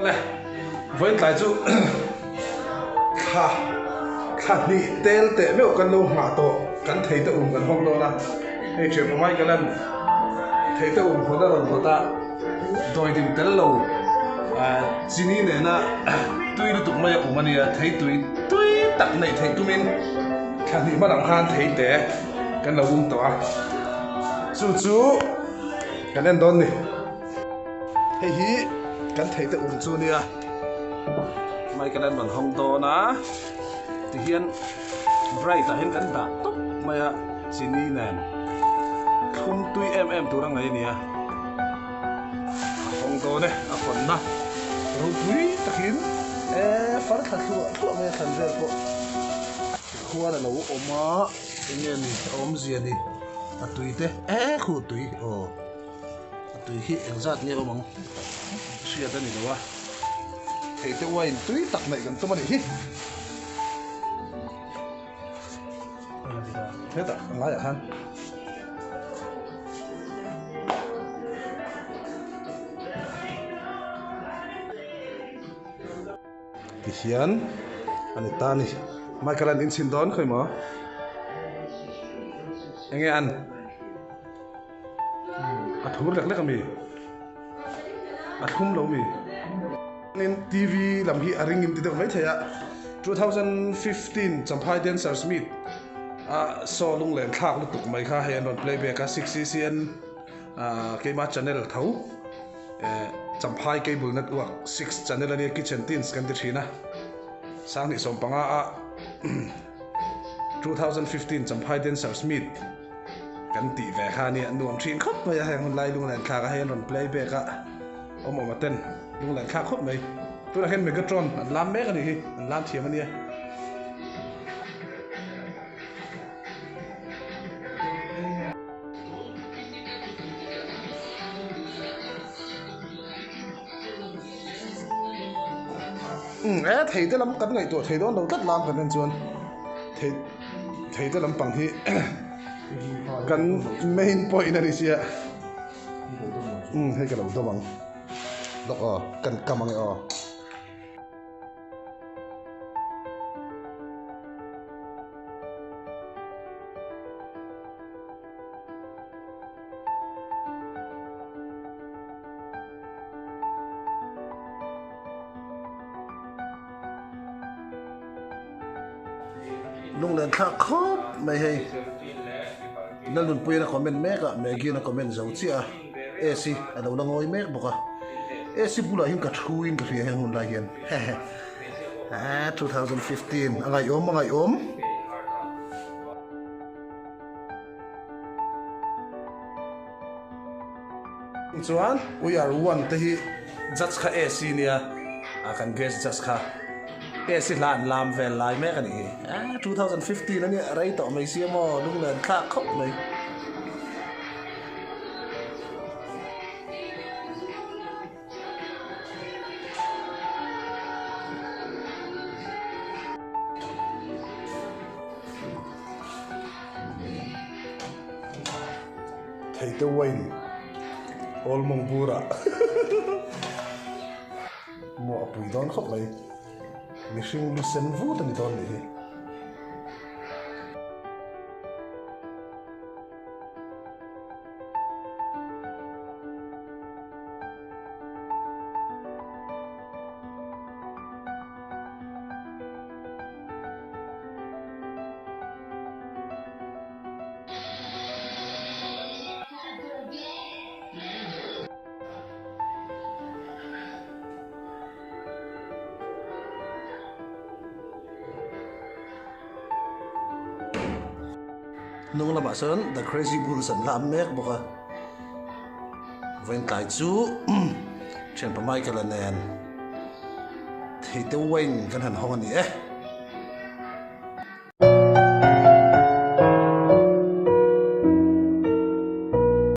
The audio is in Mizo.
Le, vawiin tlai chu thla thla hnih tel teh meuh kan lo nghah tawh, kan thei te um kan hawng dawn a, hei thianpa Michael-a'n thei te um hawn a rawn rawt a, dawidim tel lo chini nena tui lutuk mai a um a nia, thei tui tui tak neih theih tumin thla hnih hma lam khan thei te kan lo um tawh a, chu chu kan en dawn ni. Hei hi kan thei te um chu nia Michael an rawn hawng dawn a tihian bright ah hian kan dah tawp mai a chini nen thlum tui em em tur a ngaih a ni a a hawng dawn e a hawnna ropui takin e far thla thluah thluah mai a thlan vel pawh khuan a lo awm a eng nge ni a awmzia ni a tui te e khuh tui aw. A tui hi engzat nge awm ang hriat a ni lo a, thei te uain tui tak neih kan tum a nih hi. Hetah a laiah khan. Tihian a ni ta a ni. Michael an inchhin dawn khawi maw? Enge an? A thur lek lek a mi? A thlum lo mi? Tin TV lam hi a ring in ti deuh mai thei a, 2015 Champhai Dancers Meet a saw lunglen thlak lutuk mai kha hei an rawn play back a, 6CCN keima channel tho Champhai Cable Network 6 channel ania Kitchen Tins kan ti thin a, Sanghnih sawmpanga a 2015 Champhai Dancers Meet Kan tih ve kha ania nuam thin khawp mai a, heng hun lai lunglen thlak a hei an rawn play back a, awm awm a ten lunglen thlak khawp mai. Tunah hian Megatron an lam mek a nih hi, an lam thiam a nia. Umm e thei te lam kan ngaihtuah thei dawn lo tlat lam kan en chuan thei thei te lampang hi kan main point a ni sia umm hei ka lo dawm ang lawk aw kan kam ang e aw. Lunglen thlak khawp mai hei Lalnunpuiin a comment mek a Maggie-in a comment zo chiah a AC a lo la ngawi mek bawk a AC bulah hian ka thu in ka hria heng hun lai hian hehe 2015 a ngaihawm a ngaihawm. Chuan we are one te hi judge kha AC nia a kan guest judge kha AC hla an lam vel lai mek a nih hi eh 2015 ania rei tawh mai sia maw lunglen thlak khawp mai. Theite wine awl mawng burah maw a pui dawn khawp mai mihring lu sen vut a ni dawn nih hi. Hnung lamah sawn The Crazy Bulls an lam mek bawk a, vawiin tlai chu thianpa Michael-a nen theite wine kan han hawng a ni e.